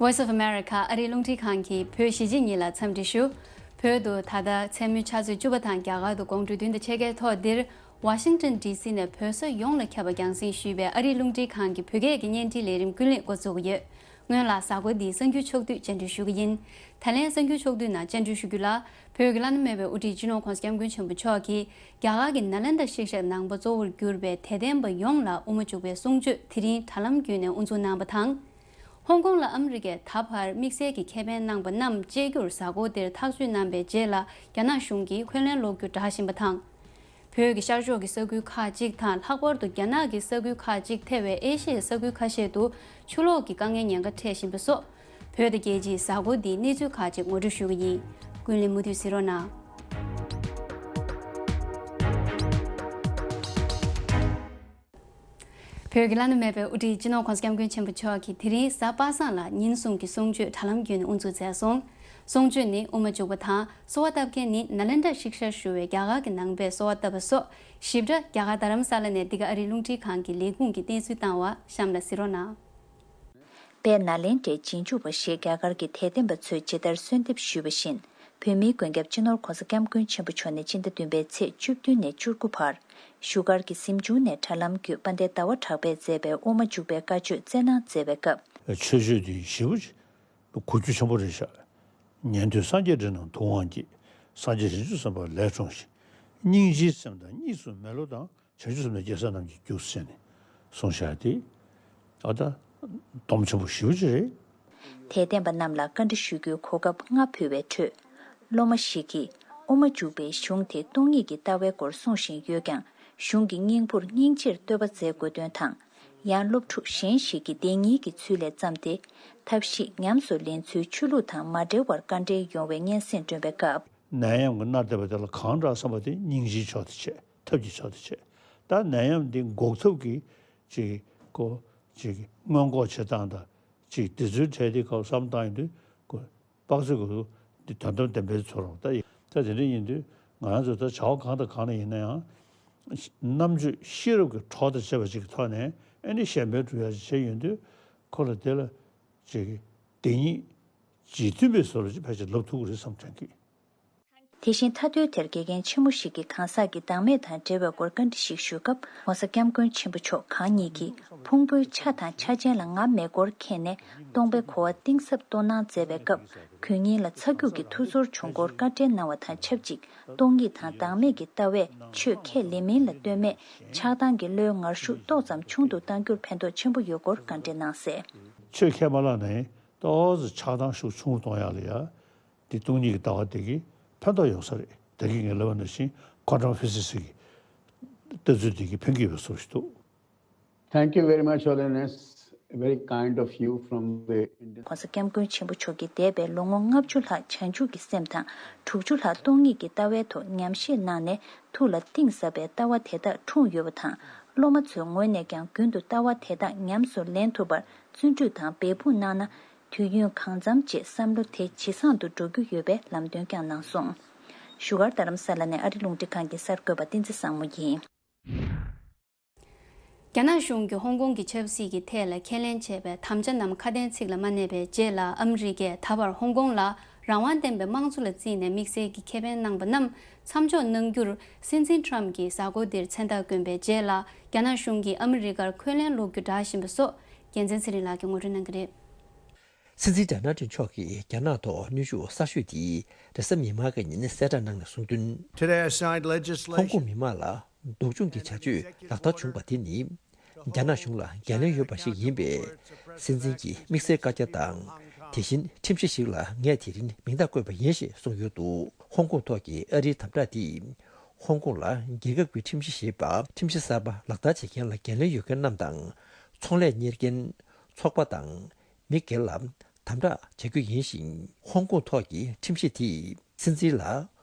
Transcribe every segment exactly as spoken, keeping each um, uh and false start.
Voice of America ཨ་རིའི་རླུང་འཕྲིན་ཁང་གིས་བོད་གཞིས་བྱེས་གཉིས་ལ་འཚམས་འདྲི་ཞུ། བོད་དུ་ད་ལྟ་མཚན་མོའི་ཆུ་ཚོད་བཅུ་པ་དང་རྒྱ་གར་དུ་དགོང་དྲོ་བདུན་དང་ཕྱེད་ཀའི་ཐོག་འདིར་ཝ་ཤིང་ཏོན་ཌི་སི་ནས་བོད་ས་ཡོངས་ལ་ཁྱབ་པ་རྒྱང་སྲིང་ཞུས་པའི་ཨ་རིའི་རླུང་འཕྲིན་ཁང་གི་བོད་སྐད་ཀྱི་བརྙན་འཕྲིན་ལས་རིམ་ཀུན་གླེང་འགོ་འཛུགས་ཀྱི་ཡོད། སྔོན་ལ་གཟའ་འཁོར་འདིའི་གསར་འགྱུར་ཕྱོགས་བསྡུས་སྤྱན་འབུལ་ཞུ་གི་ཡིན། ད་ལན་གསར་འགྱུར་ཕྱོགས་བསྡུས་ནང་སྤྱན་འབུལ་ཞུ་རྒྱུ་ལ། བོད་ཀྱི་བླ་ན་མེད་པའི་དབུ་ཁྲིད་སྤྱི་ནོར་༧གོང་ས་༧སྐྱབས་མགོན་ཆེན་པོ་མཆོག་གིས་རྒྱ་གར་གྱི་ནཱ་ལེནྡྲ་གཞིས་ཆགས་ནང་པ་གཙོ་བོར་གྱུར་པའི་དད་ལྡན་པ་ཡོངས་ལ་དབུ་མ་འཇུག་པའི་གསུང་ཆོས་དེ་རིང་དྲ་ལམ་བརྒྱུད་ནས་དབུ་འཛུགས་གནང་བ་དང་། ཧོང་ཀོང་ལ་ཨ་མི་རི་ཀས་ད་བར་དམིགས་བསལ་གྱི་ཁེ་ཕན་གནང་པ་རྣམས་བཅས་རྒྱུར་གཟའ་འཁོར་འདིར་ཐག་གཅོད་གནང་པའི་རྗེས་ལ་རྒྱ་ནག་གཞུང་གིས་འཁོན་ལན་སློག་རྒྱུ་གྲ་བཞིན་པ་དང་། བོད་ཀྱི་ཤར་ཕྱོགས་ཀྱི་ས་ཁུལ་ཁག་ཅིག་དང་ལྷག་པར་དུ་རྒྱ་ནག་གི་ས་ཁུལ་ཁག་ཅིག་ཐེ་བའི་ཨེ་ཤི་ཡའི་ས་ཁུལ་ཁ་ཤས་སུ་ཆུ་ལོག་གི་དཀའ་ངལ་ཉེན་ཁ་འཕྲད་བཞིན་པ་སོགས། བོད་དང་རྒྱལ་སྤྱིའི་གཟའ་འཁོར་འདིའི་གནས་ཚུལ་ཁག་ཅིག་ངོ་སྤྲོད་ཞུ་གི་ཡིན། ཀུན་གླེང་མུ་མཐུད་གཟིགས་རོགས་གནང་། བོད་ཀྱི་བླ་ན་མེད་པའི་དབུ་ཁྲིད་སྤྱི་ནོར་༧གོང་ས་༧སྐྱབས་མགོན་ཆེན་པོ་མཆོག་གིས་དེ་རིང་གཟའ་པ་སངས་ལ་ཉིན་གསུམ་གྱི་གསུང་ཆོས་དྲ་ལམ་བརྒྱུད་ནས་དབུ་འཛུགས་མཛད་སོང་། གསུང་ཆོས་ནི་དབུ་མ་འཇུག་པ་དང་གསོལ་བ་བཏབ་མཁན་ནི་ནཱ་ལེནྡྲ་གཞིས་ཆགས་ཞུ་བའི་རྒྱ་གར་གྱི་ནང་པས་གསོལ་བ་བཏབ་པ་སོགས་ཞིབ་ཕྲ་རྒྱ་གར་རྡ་རམ་ས་ལ་ནས་འདི་ག་ཨ་རིའི་རླུང་འཕྲིན་ཁང་གི་ལས་ཁུངས་ཀྱིས་གནས་ཚུལ་བཏང་བ་གཤམ་ལ་གཟིགས་རོགས་གནང་། པས་ནཱ་ལེནྡྲའི་རྗེས་འཇུག་པ་ཞེས་རྒྱ་གར་གྱི་དད་ལྡན་པ་ཚོས་ཇི་ལྟར་གསོལ་འདེབས་ཞུས་པ་བཞིན། བོད་མིའི་མགོན་སྐྱབས་སྤྱི་ནོར་༧གོང་ས་༧སྐྱབས་མགོན་ཆེན་པོ་མཆོག་ནས་སྤྱི་ཟླ་བདུན་པའི་ཚེས་བཅུ་བདུན་ནས་བཅུ་དགུ་བར་བཞུགས་སྒར་གྱི་གཟིམ་ཆུང་ནས་དྲ་ལམ་བརྒྱུད་དཔལ་ལྡན་ཟླ་བ་གྲགས་པས་མཛད་པའི་དབུ་མ་འཇུག་པའི་བཀའ་ཆོས་སྩལ་གནང་མཛད་པའི་སྐབས། ཆོས་སྤྱོད་འདི་ཞེ་པོ་ཅིག་གོ་རྒྱུ་ཆེན་པོ་རེད་ཤག་ཉན་ཐོས་སངས་རྒྱས་འདྲེན་དང་ཐུབ་དབང་སྐྱེས། སངས་རྒྱས་བྱང་ཆུབ་སེམས་དཔའ་ལས་འཁྲུངས་ཤིང་། སྙིང་རྗེའི་སེམས་དང་གཉིས་སུ་མེད་བློ་དང་། བྱང་ཆུབ་སེམས་དང་རྒྱལ་སྲས་རྣམས་ཀྱི་རྒྱུ་ཟེར་ནས་གསུངས་བཞག་དེ། ཨ་ད་སྡོམ་ཆེན་པོ་ཞེ་པོ་ཅིག་རེད། དད་ལྡན་པ་རྣམས་ལ་བཀའ་འདྲི་ཞུ་རྒྱུའི་གོ་སྐབས་ལྔ་ཕུལ་བའི་ཁྲོད། སློབ་མ་ཞིག་གིས་དབུ་མ་འཇུག་པའི་གཞུང་དེ་སྟོང་ཉིད་ཀྱི་ལྟ་བའི་སྐོར་གསུང་བཞིན་ཡོད་ཀྱང་། གཞུང་གི་སྙིང་པོར་སྙིང་རྗེར་བསྟོད་པ་མཛད་དགོས་དོན་དང་། ཡང་སློབ་ཕྲུག་གཞན་ཞིག་གིས་བདེན་གཉིས་ཀྱི་ཚུལ་ལས་བརྩམས་ཏེ། ཐབས་ཤེས་ཉམས་སུ་ལེན་ཚུལ་ཆོས་ལུགས་དང་མ་འབྲེལ་བར་དཀའ་འགྲེལ་ཡོང་བའི་སྙན་སེང་བསྒྲོན་པའི་སྐབས། ནད་ཡམས་ཀྱི་མནར་བསྡད་པ་དེ་ལ་གང་དྲག་བསམ་པ་དེ་སྙིང་རྗེའི་ཕྱོགས་དེ་བྱས། ཐབས་ཀྱི་ཕྱོགས་དེ་བྱས། ད་ནད་ཡམས་འདི་འགོག་ཐབས་ཀྱི་ཅིག་ཀོ་ཅིག་སྔོན་འགོག་བྱེད་སྟངས་དང་ཅིག་དེ་ཚོའི་གྲས་དེ་སྐབས་བསམ་བཏང་ཡོང་དུས་ཀོ་དཔག་ཚོད་ཀྱི་འདི་དོན་དམ་བདེན་པའི་ཚོར་རོགས་ད་ཡིན། ད་དེ་འདྲ་ཡིན་དུས་ང་རང་ཚོ་ད་བྱ་བ་གང་དང་གང་ལ་ཡིན་ན་ཡང་། རྣམ་དཔྱོད་ཤེས་རབ་ཀྱི་གྲོགས་དང་བཅས་པ་ཅིག་གི་ཐོག་ནས་ཨ་ནི་གཞན་ཕན་སྒྲུབ་ཡ་ཅིག་བྱས་ཡོང་དུས་ཁོ་ལ་དེ་ལ་ཅིག་དེ་ཉིད་རྗེས་མཐུན་པའི་བཟོ་འདྲ་ཅིག་ཕལ་ཆེར་ལབ་ཐུབ་ཀྱི་རེད་བསམ་དྲན་གི། དེ་བཞིན་མཐའ་དོན་དེར་དགེ་རྒན་ཆེན་མོ་ཞིག་གིས་གང་ཟག་གི་བདག་མེད་དང་འབྲེལ་བའི་སྐོར་བཀའ་འདྲི་ཞིག་ཞུས་སྐབས། ྋགོང་ས་ྋསྐྱབས་མགོན་ཆེན་པོ་མཆོག་གང་ཉིད་ཀྱིས་ཕུང་པོའི་ཆ་དང་ཆ་ཅན་ལ་ང་མེད་སྐོར་མཁྱེན་ནས། སྟོང་པའི་གོ་བ་གཏིང་ཟབ་རྟོགས་གནང་མཛད་པའི་སྐབས། དགོས་ངེས་ལ་ཚ་རྒྱུད་ཀྱི་ཐུགས་ཚོར་བྱུང་སྐོར་བཀའ་འགྲེལ་གནང་བ་དང་ཆབས་ཅིག་སྟོང་ཉིད་དང་བདག་མེད་ཀྱི་ལྟ་བས་ཆོས་ཁས་ལེན་མིན་ལ་ལྟོས་མེད་ཆགས་སྡང་གི་བློའི་ངར་ཤུགས་ཏོག་ཙམ་ཆུང་དུ་གཏང་རྒྱུར་ཕན་ཐོགས་ཆེན་པོ་ཡོད་སྐོར་བཀའ་འགྲེལ་གནང་གསལ། ཆོས་ཁས་མ་བླངས་ནའི་ཏོག་ཙམ་ཆགས་སྡང་ཤུགས་ཆུང་རུ་གཏོང་ཡག་ལ་ཡ། འདི་སྟོང་ཉིད་ཀྱི་ལྟ་བ་དེ་གིས་ཕན་ཐོགས་ཡོང་ས་རེད། ད་གིན་ངས་ལབ་པ་ནང་བཞིན་ཁོ་ཊམ་ཕི་སི་སི་གི་ལྟ་ཚུལ་དེ་གིས་ཕན་གྱི་ཡོད་པའི་བཟོ་ཞིག་འདུག Thank you very much, Holiness. Very kind of you from the Indian. ྋགོང་ས་ྋསྐྱབས་མགོན་ཆེན་པོ་མཆོག་གིས་འདས་པའི་ལོ་ངོ་ལྔ་བཅུ་ལྷག་བྱང་ཆུབ་ཀྱི་སེམས་དང་དྲུག་ཅུ་ལྷག་སྟོང་ཉིད་ཀྱི་ལྟ་བའི་ཐོག་ཉམས་བཞེས་གནང་ནས་ཐུགས་ལ་གཏིང་ཟབ་པའི་ལྟ་བ་དེ་དག་འཁྲུངས་ཡོད་པ་དང་། སློབ་མ་ཚོའི་ངོས་ནས་ཀྱང་རྒྱུན་དུ་ལྟ་བ་དེ་དག་ཉམས་སུ་ལེན་ཐུབ་པར་བརྩོན་འགྲུས་དང་འབད་འབུངས་གནང་ན། དུས་ཡུན་གང་འཚམ་རྗེས་བསམ་བློ་དེ་ཇེ་བཟང་དུ་འགྲོ་རྒྱུ་ཡོད་པའི་ལམ་སྟོན་ཀྱང་གནང་སོང་། བཞུགས་སྒར་རྡ་རམ་ས་ལ་ནས་ཨ་རི་རླུང་འཕྲིན་ཁང་གི་གསར་འགོད་པ་བསྟན་འཛིན་བཟང་མོ་ཡིན། རྒྱ་ནག་གཞུང་གིས་ཧོང་ཀོང་གི་ཆབ་སྲིད་ཀྱི་ཐད་ལ་ཁས་ལེན་བྱས་པའི་དམ་བཅའ་རྣམས་ཁ་དན་ཚིག་ལ་མ་གནས་པའི་རྗེས་ལ། ཨ་མི་རི་ཀས་ད་བར་ཧོང་ཀོང་ལ་རང་དབང་ལྡན་པའི་དམངས་གཙོ་ལ་བརྩིས་ནས་དམིགས་བསལ་གྱི་ཁེ་ཕན་གནང་པ་རྣམས་མཚམས་འཇོག་གནང་རྒྱུར། སྲིད་འཛིན་ཊམ་གྱིས་གཟའ་འཁོར་འདིར་མཚན་རྟགས་བསྐྱོན་པའི་རྗེས་ལ། རྒྱ་ནག་གཞུང་གིས་ཨ་མི་རི་ཀར་འཁོན་ལན་སློག་རྒྱུ་འདྲ་བཞིན་པ་སོགས། རྒྱལ་མཚན་ཚེ་རིང་ལགས་ཀྱིས་ངོ་སྤྲོད་གནང་གི་རེད། སྲིད་འཛིན་ཌོ་ནལ་ཊམ་མཆོག་གིས་རྒྱ་ནག་ཐོག་གནོན་ཤུགས་གསར་ཤོས་དེ་རེས་གཟའ་མིག་དམར་གྱི་ཉིན་གསལ་བསྒྲགས་གནང་ནས་གསུངས་དོན། Today I signed legislation. ཧོང་ཀོང་མི་མང་ལ་སྡུག་སྦྱོང་གི་བྱ་སྤྱོད་ལག་བསྟར་བྱུང་བ་དེ་ནི། རྒྱ་ནག་གཞུང་ལ་འགན་ལེན་ཡོད་པ་ཞིག་ཡིན་པས། སྲིད་འཛིན་གྱི་དམིགས་བསལ་བཀའ་རྒྱ་དང་། དེ་བཞིན་ཁྲིམས་གཞི་ཞིག་ལ་ངས་དེ་རིང་མིང་རྟགས་བཀོད་པ་ཡིན་ཞེས་གསུངས་ཡོད་འདུག་ཧོང་ཀོང་ཐོག་གི་ཨ་རིའི་དམ་དྲག་དེས། ཧོང་ཀོང་ལ་རྒྱལ་ཁབ་ཀྱི་ཁྲིམས་གཞི་ཞེས་པ། ཁྲིམས་གཞི་གསར་པ་ལག་བསྟར་བྱེད་མཁན་ལ་འགན་ལེན་ཡོད་མཁན་རྣམས་དང་། ཚོང་ལས་གཉེར་མཁན། ཚོགས་པ་དང་། མི་སྒེར་ལ་དམ་དྲག་བྱ་རྒྱུ་ཡིན་ཞིང་། ཧོང་ཀོང་ཐོག་གི་ཁྲིམས་གཞི་དེས་སྲིད་འཛིན་ལ་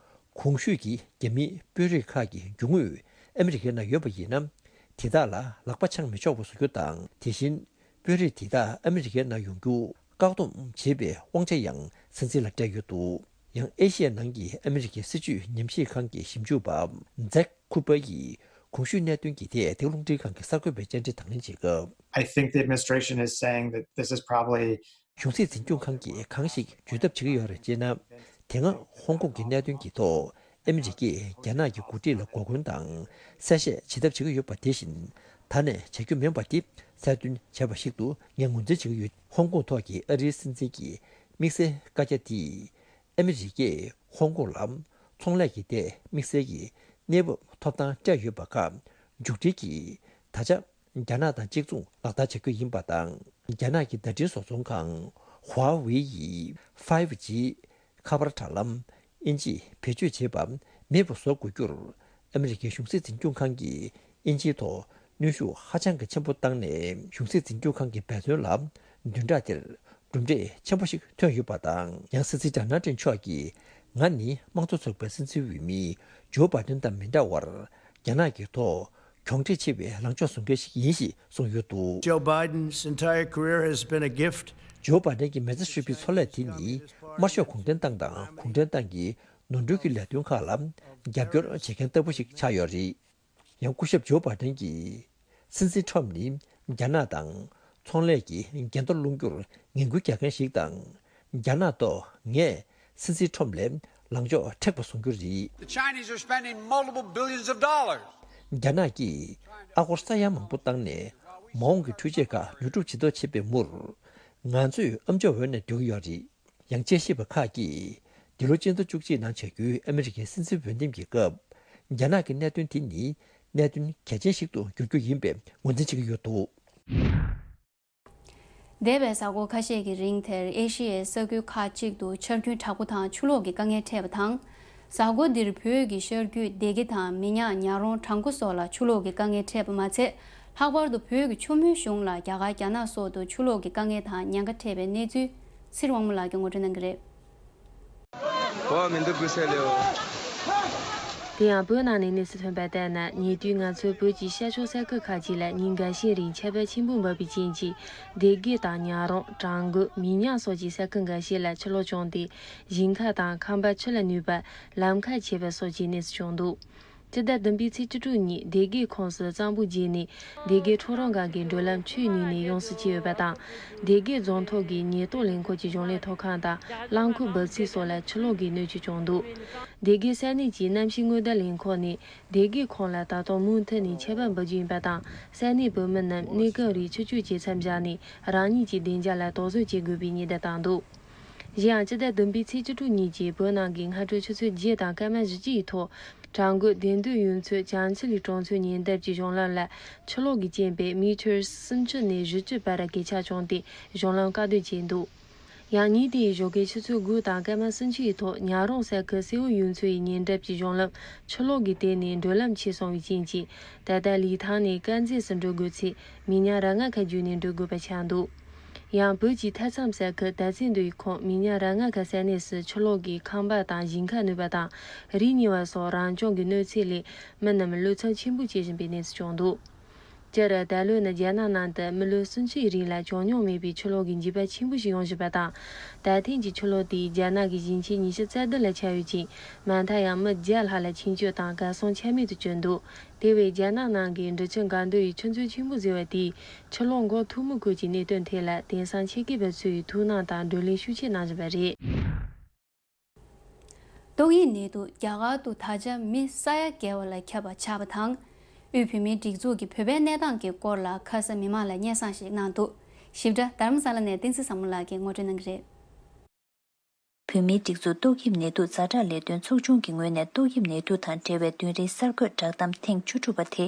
གོང་ཞུས་ཀྱི་རྒྱ་མིའི་དཔོན་རིགས་ཁག་གི་རྒྱུ་དངོས་ཨ་མི་རི་ཀའི་ནང་ཡོད་པ་ཡིན་ན། དེ་དག་ལ་ལག་པ་འཆང་མི་ཆོག་པ་བཟོ་རྒྱུ་དང་། དེ་བཞིན་དཔོན་རིགས་དེ་དག་ཨ་མི་རི་ཀའི་ནང་ཡོང་རྒྱུ་བཀག་སྡོམ་བྱེད་པའི་དབང་ཆ་ཡང་སྲིད་འཛིན་ལ་སྤྲད་ཡོད་འདུག་ཡང་ཨེ་ཤི་ཡའི་ནང་གི་ཨ་མི་རི་ཀའི་སྲིད་བྱུས་ཉམས་ཞིབ་ཁང་གི་ཞིབ་འཇུག་པ་ཛེག་ཁུ་པར་ཡིས་གོང་ཞུས་གནད་དོན་གྱི་ཐད་འདི་རླུང་འཕྲིན་ཁང་གི་གསར་འགོད་པའི་བཅར་འདྲི་དང་ལེན་བྱེད་སྐབས། I think the administration is saying that this is probably གཞུང་སྲིད་འཛིན་སྐྱོང་ཁང་གིས་གང་ཞིག་བརྗོད་ཐབས་བྱེད་ཀྱི་ཡོད་རེད་ཅེ་ན། དེ་སྔ་ཧོང་ཀོང་གི་གནད་དོན་གྱི་ཐོག་ཨ་མི་རི་ཀས་རྒྱ་ནག་གི་འགོ་ཁྲིད་ལ་འགོག་རྒོལ་དང་གསལ་བཤད་བྱེད་ཐབས་བྱེད་ཀྱི་ཡོད་པ་དེ་བཞིན་ད་ནས་བྱ་རྒྱུ་མིན་པ་དེ་གསལ་སྟོན་བྱས་པ་ཞིག་ཏུ་ངས་ངོས་འཛིན་བྱེད་ཀྱི་ཡོད། ཧོང་ཀོང་ཐོག་གི་ཨ་རིའི་སྲིད་འཛིན་གྱི་དམིགས་བསལ་བཀའ་རྒྱ་དེས་ཨ་མི་རི་ཀས་ཧོང་ཀོང་ལ་ཚོང་ལས་ཀྱི་ཐད་དམིགས་བསལ་གྱི་གནས་བབ་ཐོབ་ཐང་སྤྲད་ཡོད་པ་ཁག་མཇུག་སྒྲིལ་གྱིས་ད་ཆ་རྒྱ་ནག་དང་གཅིག་མཚུངས་ལག་བསྟར་བྱ་རྒྱུ་ཡིན་པ་དང་། རྒྱ་ནག་གི་བརྡ་འཕྲིན་བཟོ་ཚོང་ཁང་ཧྭ་ཝེ་ཡིས་ཕའི་ཝི་ཇི་ཁ་པར་དྲ་ལམ་དབྱིན་ཇིས་བེད་སྤྱོད་བྱེད་པ་མེད་པར་བཟོ་དགོས་རྒྱུར་ཨ་མི་རི་ཀའི་གཞུང་སྲིད་འཛིན་སྐྱོང་ཁང་གིས་དབྱིན་ཇིའི་ཐོག་གནོན་ཤུགས་ཧ་ཅང་གི་ཆེན་པོ་བཏང་ནས། གཞུང་སྲིད་འཛིན་སྐྱོང་ཁང་གི་འབད་བརྩོན་ལ་བདུན་ཕྲག་འདིར་གྲུབ་འབྲས་ཆེན་པོ་ཞིག་ཐོན་ཡོད་པ་དང་། ཡང་སྲིད་འཛིན་ཌོ་ནལ་ཊམ་མཆོག་གིས་ང་ནི་དམངས་གཙོ་ཚོགས་པའི་སྲིད་འཛིན་འོས་མི་ཇོ་བྷའི་ཌེན་དང་མི་འདྲ་བར་རྒྱ་ནག་གི་ཐོག་གྱོང་འཕྲད་ཆེ་བའི་ལངས་ཕྱོགས་བཟུང་མཁན་ཞིག་ཡིན་ཞེས་གསུངས་ཡོད་འདུག། Joe Biden's entire career has been a gift. ཇོ་བྷའི་ཌེན་གྱི་མི་ཚེ་ཧྲིལ་པོའི་འཚོ་ལས་དེ་ནི་དམར་ཤོག་གུང་ཁྲན་ཏང་དང་གུང་ཁྲན་ཏང་གི་ནོར་འཁྲུལ་གྱི་ལས་དོན་ཁག་ལ་རྒྱབ་སྐྱོར་བྱེད་མཁན་ལྟ་བུ་ཞིག་ཆགས་ཡོད་རེད། ཡང་སྐུ་ཞབས་ཇོ་བྷའི་ཌེན་གྱིས་སྲིད་འཛིན་ཊམ་ནི་རྒྱ་ནག་དང་ཚོང་ལས་ཀྱི་འགལ་ཟླ་སློང་རྒྱུར་ངན་སྐུལ་རྒྱག་མཁན་ཞིག་དང་། རྒྱ་ནག་ཐོག་ངས་སྲིད་འཛིན་ཊམ་ལས་ལངས་ཕྱོགས་མཁྲེགས་པ་བཟུང་རྒྱུ་རེད། The Chinese are spending multiple billions of dollars. རྒྱ་ནག་གིས་ཨ་སྒོར་ས་ཡ་མང་པོ་བཏང་ནས་མ་འོངས་ཀྱི་འཕྲུལ་ཆས་ཁག་ལུས་སྒྲུབ་བྱེད་མདོག་བྱེད་པའི་མུར། ང་ཚོས་ཨ་མཆོག་འོས་ནས་འགྲོ་གི་ཡོད་རེད། ཡང་དཔྱད་ཞིབ་པ་ཁག་གིས་འདི་ལོ་སྤྱི་ཟླ་བཅུ་གཅིག་ནང་བྱ་རྒྱུའི་ཨ་མི་རི་ཀའི་སྲིད་འཛིན་འོས་འདེམས་ཀྱི་སྐབས། རྒྱ་ནག་གི་གནད་དོན་དེ་ནི་གནད་དོན་གལ་ཆེན་ཞིག་ཏུ་འགྱུར་རྒྱུ་ཡིན་པའི་ངོས་འཛིན་བྱེད་ཀྱི་ཡོད་འདུག། འདས་པའི་གཟའ་འཁོར་ཁ་ཤས་ཀྱི་རིང་དེར་ཨེ་ཤི་ཡའི་ས་ཁུལ་ཁག་ཅིག་ཏུ་ཆར་རྒྱུན་དྲག་པོ་དང་ཆུ་ལོག་གི་དཀའ་ངལ་འཕྲད་པ་དང་། གཟའ་འཁོར་འདིར་བོད་ཀྱི་ཤར་རྒྱུད་སྡེ་དགེ་དང་མི་ཉག་ཉག་རོང་བྲག་འགོ་སོགས་ལ་ཆུ་ལོག་གི་དཀའ་ངལ་འཕྲད་པ་མ་ཚད། ལྷག་པར་དུ་བོད་ཀྱི་ཆུ་མོའི་གཞུང་ལ་རྒྱ་གར་རྒྱ་ནག་སོགས་སུ་ཆུ་ལོག་གི་དཀའ་ངལ་དང་ཉེན་ཁ་འཕྲད་པའི་གནས་ཚུལ་ཚེ་རིང་དབང་མོ་ལགས་ཀྱིས་ངོ་སྤྲོད་གནང་གི་རེད། འོ་མི་འདུག་བུ་སེ་ལེའོ། དེ་ཡང་བོད་ནང་ནས་གནས་ཚུལ་ཐོན་པ་ལྟར་ན། ཉེ་དུས་ང་ཚོའི་བོད་ཀྱི་ཤར་ཕྱོགས་ས་ཁུལ་ཁག་ཅིག་ལ་ཉིན་འགའ་ཤས་རིང་ཆར་པ་ཆེན་པོ་འབབ་པའི་རྐྱེན་གྱིས། སྡེ་དགེ་དང་ཉག་རོང་། བྲག་འགོ། མི་ཉག་སོགས་ཀྱི་ས་ཁུལ་འགའ་ཤས་ལ་ཆུ་ལོག་བྱུང་སྟེ། ཞིང་ཁ་དང་ཁང་པ་ཆུ་ལ་བསྣུན་པ། ལམ་ཁ་ཆད་པ་སོགས་ཀྱི་གནས་ཚུལ་བྱུང་འདུག། སྤྱི་ཟླ་བདུན་པའི་ཚེས་བཅུ་དྲུག་ཉིན་སྡེ་དགེ་ཁོངས་སུ་གཙང་པོ་བརྗེས་ནས་སྡེ་དགེ་ཁྲོམ་རོང་སྒང་གི་འགྲུལ་ལམ་ཆུས་བསྣུན་ནས་ཡོངས་སུ་ཕྱེ་ཡོད་པ་དང་། སྡེ་དགེ་རྫོང་ཐོག་གི་ཉེན་རྟོག་ལས་འཁོར་གྱི་གཞུང་ལས་ཐོག་ཁང་དང་རླངས་འཁོར་འབབ་ཚུགས་སོགས་ལ་ཆུ་ལོག་གི་གནོད་སྐྱོན་བྱུང་འདུག། སྡེ་དགེ་ས་གནས་ཀྱི་གནམ་གཤིས་སྔོན་བརྡ་ལས་ཁང་ནས་སྡེ་དགེ་ཁོངས་ལ་ད་དུང་མུ་མཐུད་ནས་ཆར་པ་འབབ་རྒྱུ་ཡིན་པ་དང་། ས་གནས་བོད་མི་རྣམས་གནས་སྐབས་རིང་ཆུ་སྤྱོད་བྱེད་མཚམས་བཞག་ནས་རང་ཉིད་ཀྱི་བདེ་འཇགས་ལ་དོགས་ཟོན་བྱེད་དགོས་པའི་ཉེན་བརྡ་བཏང་འདུག། གཞན་ཡང་། སྤྱི་ཟླ་བདུན་པའི་ཚེས་བཅུ་དྲུག་ཉིན་གྱི་བོད་ནང་གི་སྔ་དྲོའི་ཆུ་ཚོད་བརྒྱད་དང་སྐར་མ་བཞི་བཅུ་ཡི་ཐོག། བྲག་འགོ་བདེ་སྡོད་ཡུལ་ཚོའི་བྱང་ཆུ་ལི་གྲོང་ཚོའི་ཉེ་འདབས་ཀྱི་གཞུང་ལམ་ལ་ཆུ་ལོག་གི་རྐྱེན་པས་མི་ཊར་སུམ་ཅུ་ནས་བཞི་བཅུ་བར་གས་ཆག་བྱུང་སྟེ་གཞུང་ལམ་བཀག་སྡོད་བྱས་འདུག། ཡང་ཉིན་དེའི་ཞོགས་ཀའི་ཆུ་ཚོད་དགུ་དང་སྐར་མ་སུམ་ཅུ་ཡི་ཐོག། ཉག་རོང་ས་ཁུལ་སེའུ་ཡུལ་ཚོའི་ཉེ་འདབས་ཀྱི་གཞུང་ལམ་ཆུ་ལོག་གིས་དེད་ནས་འགྲུལ་ལམ་ཆད་སོང་བའི་རྐྱེན་གྱིས། ད་ལྟ་ལི་ཐང་ནས་དཀར་མཛེས་སུ་འགྲོ་དགོས་ཚེ་མི་ཉག་ར་ལྔ་ཁ་བརྒྱུད་ནས་འགྲོ་དགོས་པ་ཆགས་འདུག། ཡང་བོད་ཀྱི་མཐའ་མཚམས་ས་ཁུལ་དར་རྩེ་མདོ་ཡི་ཁོངས་མི་ཉག་ར་ལྔ་ཁ་ས་གནས་སུ་ཆུ་ལོག་གིས་ཁང་པ་དང་ཞིང་ཁ་གནོད་པ་དང་རི་ཉིལ་བ་སོགས་རང་བྱུང་གི་གནོད་འཚེ་ལས་མི་རྣམས་བློ་འཚབ་ཆེན་པོ་སྐྱེ་བཞིན་པའི་གནས་སུ་བྱུང་འདུག། སྤྱིར་ད་ལོ་ནི་རྒྱ་ནག་ནང་དུ་མི་ལོ་སུམ་ཅུའི་རིང་ལ་བྱུང་མྱོང་མེད་པའི་ཆུ་ལོག་གི་འཇིགས་པ་ཆེན་པོ་ཞིག་ཡོང་བཞིན་པ་དང་། ད་ཐེངས་ཀྱི་ཆུ་ལོག་དེས་རྒྱ་ནག་གི་ཞིང་ཆེན་ཉི་ཤུ་རྩ་བདུན་ལ་ཁྱབ་ཡོད་ཅིང་། མ་མཐའ་ཡང་མི་བརྒྱ་ལྷག་ལ་འཆིང་སྐྱོད་དང་གར་སོང་ཆ་མེད་དུ་གྱུར་འདུག། དེ་བས་རྒྱ་ནག་ནང་གི་འབྲི་ཆུ་འགག་སྡོད་ཡི་ཆུ་མཛོད་ཆེན་པོ་ཟེར་བ་དེས་ཆུ་ལོག་འགོག་ཐུན་མོང་སྐོར་གྱི་གནད་དོན་ཐད་ལ་དེང་སང་ཆེད་མཁས་པ་ཚོས་ཐུགས་སྣང་དང་བགྲོ་གླེང་ཤུགས་ཆེ་གནང་བཞིན་པ་རེད། ཏོག་དབྱིབས་ནད་དུག་རྒྱ་གར་དུ་ད་ཆ་མི་ས་ཡ་བརྒལ་བ་ལ་ཁྱབ་པ་ཆགས་པ་དང་། དབུས་བོད་མིའི་སྒྲིག་འཛུགས་ཀྱིས་བོད་པའི་གནས་སྟངས་ཀྱི་སྐོར་ལ་ཁ་ས་མི་མང་ལ་སྙན་སེང་ཞིག་གནང་འདུག། ཞིབ་ཕྲ་དྷ་རམ་ས་ལ་ནས་བསྟན་འཛིན་བཟང་མོ་ལགས་ཀྱིས་ངོ་སྤྲོད་གནང་གི་རེད། བོད་མིའི་སྒྲིག་འཛུགས་ཏོག་དབྱིབས་ནད་དུག་ཛ་དྲག་ལས་དོན་ཚོགས་ཆུང་གི་ངོས་ནས་ཏོག་དབྱིབས་ནད་དུག་དང་འབྲེལ་བའི་བདུན་རེའི་གསར་འགོད་བསྒྲགས་གཏམ་ཐེངས་བཅུ་དྲུག་པ་དེ་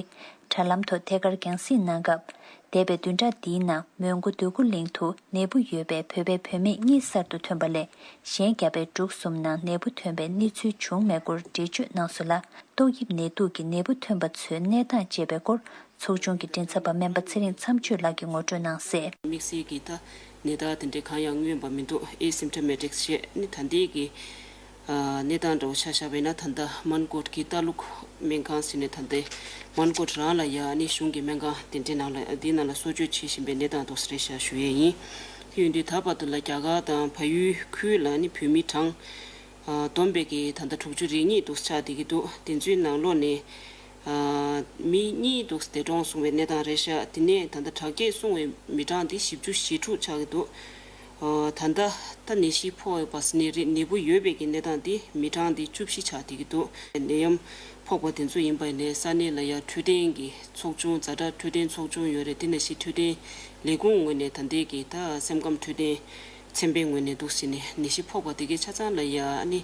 དྲ་ལམ་ཐོག་ཐད་ཀར་རྒྱང་སྲིང་གནང་སྐབས། འདས་པའི་བདུན་ཕྲག་འདིའི་ནང་མོན་གྷོ་འདོད་རྒུ་གླིང་དུ་ནད་འབུ་ཡོད་པའི་བོད་པའི་བུད་མེད་གཉིས་གསར་དུ་ཐོན་པ་ལས་གཞན་རྒྱ་བལ་འབྲུག་གསུམ་ནང་ནད་འབུ་ཐོན་པའི་གནས་ཚུལ་བྱུང་མེད་སྐོར་འགྲེལ་བརྗོད་གནང་སོང་ལ། ཏོག་དབྱིབས་ནད་དུག་གི་ནད་འབུ་ཐོན་པ་ཚོའི་གནས་སྟངས་བཅས་པའི་སྐོར་ཚོགས་ཆུང་གི་མགྲིན་ཚབ་པ་སྨན་པ་ཚེ་རིང་མཚམས་གཅོད་ལགས་ཀྱིས་ངོ་སྤྲོད་གནང་གསལ། དམིགས་བསལ་གྱི་ད་ནད་རྟགས་དེ་འདྲའི་གང་ཡང་མངོན་པ་མི་འདུག། ཨེ་སིམ་ཊོ་མེ་ཊིག་ཞེས་ནི་ད་ལྟའི་གི་ཨ་གནས་སྟངས་འདྲ་བོ་ཆ་བཞག་པ་ཡིན་ན། ད་ལྟ་མན་གོཊ་གི་ཏཱ་ལུག་སྨན་ཁང་ཟེར་ནས་ད་ལྟའི་མན་གོཊ་རང་ལ་ཡ་ནི་གཞུང་གི་སྨན་ཁང་དེ་འདྲའི་ནང་ལ་འདིའི་ནང་ལ་གསོ་བཅོས་བྱེད་བཞིན་པའི་གནས་སྟངས་འདུག་ཟེར་ཤག་ཞུ་ཡས་ཡིན། དེ་ཡིན་དུས་ད་བར་དུ་ལ་རྒྱ་གར་དང་བལ་ཡུལ་ཁུལ་ལ་ནི་བོད་མི་གྲངས་ཨ་བསྡོམས་པས་ཀྱི་ད་ལྟ་དྲུག་ཅུ་རེ་གཉིས་འདུག་ཆགས་བསྡད་ཀྱི་འདུག། དེ་ཚོའི་ནང་ལོགས་ནས་ཨ་མི་གཉིས་འདུག་འདས་གྲོངས་སོང་བའི་གནས་སྟངས་རེད་ཤག། དེ་ནས་ད་ལྟ་དྲག་སྐྱེད་སོང་བའི་མི་གྲངས་དེ་བཞི་བཅུ་ཞེ་དྲུག་ཆགས་ཀྱི་འདུག། ད་ལྟ་ད་ནད་གཞི་ཕོག་པ་ཟེར་ནད་རིགས་ནད་འབུ་ཡོད་པའི་གི་གནས་སྟངས་འདི་མི་གྲངས་འདི་བཅུ་བཞི་ཆགས་བསྡད་ཀྱི་འདུག་ནད་ཡམས་ཕོག་པ་དེ་ཚོ་ཡིན་པ་ཡིན་ནའི་ས་གནས་ལ་ཡ་འཕྲོད་བསྟེན་གྱི་ཚོགས་ཆུང་ཛ་དྲག་འཕྲོད་བསྟེན་ཚོགས་ཆུང་ཡོད་རེད། དེ་ནང་བཞིན་འཕྲོད་བསྟེན་ལས་ཁུངས་ངོས་ནས་ད་ལྟའི་གི་ད་སེམས་ཁམས་འཕྲོད་བསྟེན་ཚན་པའི་ངོས་ནས་འདུག་ཟེར་ནས་ནད་གཞི་ཕོག་པ་དེ་གའི་ཆ་ཚང་ལ་ཡ་ཨ་ནི་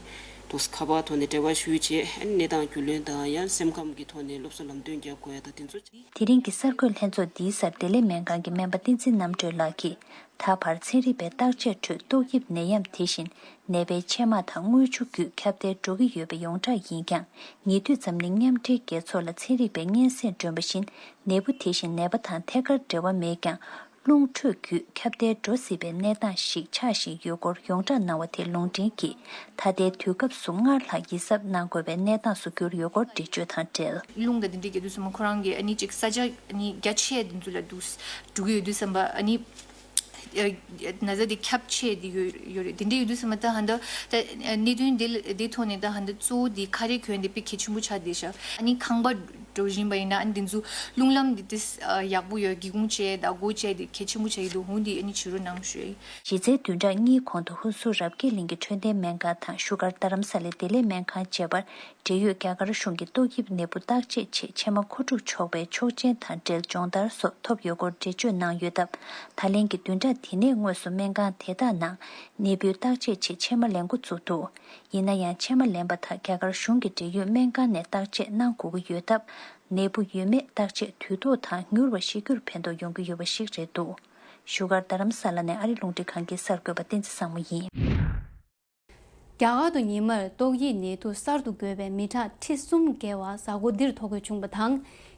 འདུག་ཁ་པར་ཐོག་ནས་འབྲེལ་བ་ཞུས་བྱས་ཨ་ནི་གནས་སྟངས་རྒྱུས་ལོན་དང་ཡང་སེམས་ཁམས་ཀྱི་ཐོག་ནས་སློབ་གསོ་ལམ་སྟོན་རྒྱབ་དགོས་ཡ་ད་དེ་ཚོ། དེ་རིང་གི་གསར་འགོད་ལྷན་ཚོགས་འདིའི་སར་བདེ་ལེགས་སྨན་ཁང་གི་སྨན་པ་བསྟན་འཛིན་རྣམ་གྲོལ་ལགས་ཀྱིས། ད་བར་ཚན་རིག་པའི་བརྟག་དཔྱད་ཁྲོད་ཏོག་དབྱིབས་ནད་ཡམས་དེ་བཞིན་ནད་པའི་ཆད་མ་དང་རྔུལ་ཆུ་བརྒྱུད་ཁྱབ་གདལ་འགྲོ་གི་ཡོད་པ་ཡོངས་གྲགས་ཡིན་ཀྱང་། ཉེ་དུས་འཛམ་གླིང་མཉམ་འབྲེལ་རྒྱལ་ཚོགས་ལ་ཚན་རིག་པའི་སྙན་སེང་བསྒྲོན་པ་བཞིན། ནད་འབུ་དེ་བཞིན་ནད་པ་དང་ཐད་ཀར་འབྲེལ་བ་མེད་ཀྱང་། རླུང་ཁྲོད་བརྒྱུད་ཁྱབ་གདལ་འགྲོ་སྲིད་པའི་གནས་སྟངས་ཤིག་ཆགས་བཞིན་ཡོད་སྐོར་ཡོངས་གྲགས་གནང་བ་དེ་ལུང་འདྲེན་གྱིས། ད་ལྟའི་དུས་སྐབས་སུ་སྔར་ལྷག་ཡིད་གཟབ་གནང་དགོས་པའི་གནས་སྟངས་སུ་གྱུར་ཡོད་སྐོར་འགྲེལ་བརྗོད་དང་འབྲེལ། རླུང་དང་དེ་འདྲའི་རྒྱག་དུས་ཙམ་པ་ཁོ་རང་གི་ཨ་ནི་ཅིག་ས་ཆ་ཨ་ནི་རྒྱ་ཆེ་དེ་ཚོ་ལ་འདུག་འགྲོ་གི་ཡོད་དུས་ཙམ་པ་ཨ་ནི། ན་ཚ་དེ་ཁྱབ་ཆེ་དེ་ཡོད་ཡོད་རེད། དེ་འདྲ་ཡོད་དུས་ཙམ་པ་ད་ཧ་འདི་ད་གནད་དོན་དེ་ལ་དེ་ཐོག་ནས་ད་ཧ་འདི་གཙོ་བོ་དེ་ཁ་རས་གྱོན་དེ་དཔེ་གལ་ཆེན་པོ་ཆགས་བསྡད་ཤག་ཨ་ནི་ཁང་པ་འགྲོ་བཞིན་པ་ཡིན་ན་ཨ་ནི་དེ་ཚོ་རླུང་ལམ་དེ་ཏིས་ཡག་པོ་ཡོད་སྒེའུ་ཁུང་བཅས་བདག་པོ་བཅས་དེ་གལ་ཆེན་པོ་ཆགས་ཀྱི་འདུག་འོ་འདི་ཨ་ནི་བྱེད་རོགས་གནང་ཞུ་ཡ་ཡིན། གཞི་རྩའི་བདུན་ཕྲག་གཉིས་གོང་དུ་ཧུན་སུར་རབ་རྒྱས་གླིང་གི་འཕྲོད་བསྟེན་སྨན་ཁང་དང་བཞུགས་སྒར་རྡ་རམ་ས་ལའི་བདེ་ལེགས་སྨན་ཁང་བཅས་པར། འབྲེལ་ཡོད་རྒྱ་གར་གཞུང་གིས་ཏོག་དབྱིབས་ནད་འབུ་བརྟག་དཔྱད་ཆེད་ཕྱེ་མ་མཁོ་སྒྲུབ་ཆོག་པའི་ཆོག་མཆན་དང་འབྲེལ་སྦྱོང་བརྡར་སོགས་ཐོབ་ཡོད་སྐོར་འགྲེལ་བརྗོད་གནང་ཡོད་སྟབས། ད་ལན་གྱི་བདུན་ཕྲག་དེ་ནས་དངོས་སུ་སྨན་ཁང་དེ་དག་ནང་ནད་འབུའི་བརྟག་དཔྱད་ཆེད་ཕྱེ་མ་ལེན་འགོ་བཙུགས་འདུག་ཡིན་ན་ཡང་ཕྱེ་མ་ལེན་པ་དག་རྒྱ་གར་གཞུང་གི་འབྲེལ་ཡོད་སྨན་ཁང་ནས་བརྟག་དཔྱད་གནང་དགོས་ཀྱི་ཡོད་སྟབས། ནད་འབུ་ཡོད་མེད་བརྟག་དཔྱད་དུས་ཐོག་དང་མྱུར་བ་ཞིག་རྒྱུར་ཕན་ཐོགས་ཡོང་གི་ཡོད་པ་ཞིག་རེད་འདུག་བཞུགས་སྒར་རྡ་རམ་ས་ལ་ནས་ཨ་རི་རླུང་འཕྲིན་ཁང་གི་གསར་འགོད་པ་བསྟན་འཛིན་བཟང་མོ་ཡིན། རྒྱ་གར་དུ་ཉི་མར་ཏོག་དབྱིབས་ནད་དུག་གསར་དུ་འགོས་པའི་མི་གྲངས་ཁྲི་གསུམ་བརྒལ་བ་གཟའ་འཁོར་འདིར་ཐོ་འགོད་བྱུང་བ་དང་།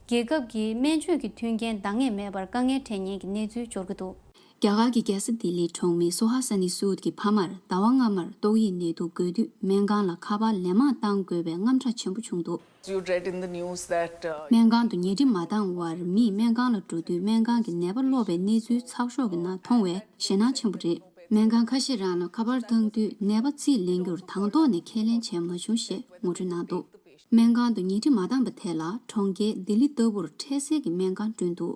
རྒྱལ་ཁབ་ཀྱི་སྨན་བཅོས་ཀྱི་མཐུན་རྐྱེན་འདང་ངེས་མེད་པར་དཀའ་ངལ་འཕྲད་ཉེན་གྱི་གནས་ཚུལ་འབྱོར་གྱི་འདུག་རྒྱ་གར་གྱི་རྒྱལ་ས་ལྡི་ལིའི་གྲོང་མི་སུ་ཧ་ས་ནི་སུད་ཀྱི་ཕ་མར་ཟླ་བ་སྔ་མར་ཏོག་དབྱིབས་ནད་དུག་འགོས་དུས་སྨན་ཁང་ལ་ཁ་པར་ལན་མང་བཏང་དགོས་པའི་དངངས་སྐྲག་ཆེན་པོ་བྱུང་འདུག You read in the news that, uh, སྨན་ཁང་དུ་ཉལ་ཁྲི་མ་བཏང་བར་མིས་སྨན་ཁང་ལ་འགྲོ་དུས་སྨན་ཁང་གི་ནད་པ་སློག་པའི་གནས་ཚུལ་ཚགས་ཤོག་གི་ནང་མཐོང་བས་ཞེད་སྣང་ཆེན་པོ་རེད། སྨན་ཁང་ཁ་ཤས་རང་ལ་ཁ་པར་བཏང་དུས་ནད་པ་རྩིས་ལེན་རྒྱུར་དང་ཐོག་ནས་ཁས་ལེན་བྱས་མ་བྱུང་ཞེས་ངོ་སྤྲོད་གནང་འདུག་སྨན་ཁང་དུ་ཉལ་ཁྲི་མ་བཏང་པ་དེ་ལ་གྲོང་ཁྱེར་ལྡི་ལི་ལྟ་བུར་འཕྲལ་སེལ་གྱི་སྨན་ཁང་བསྐྲུན་འདུག་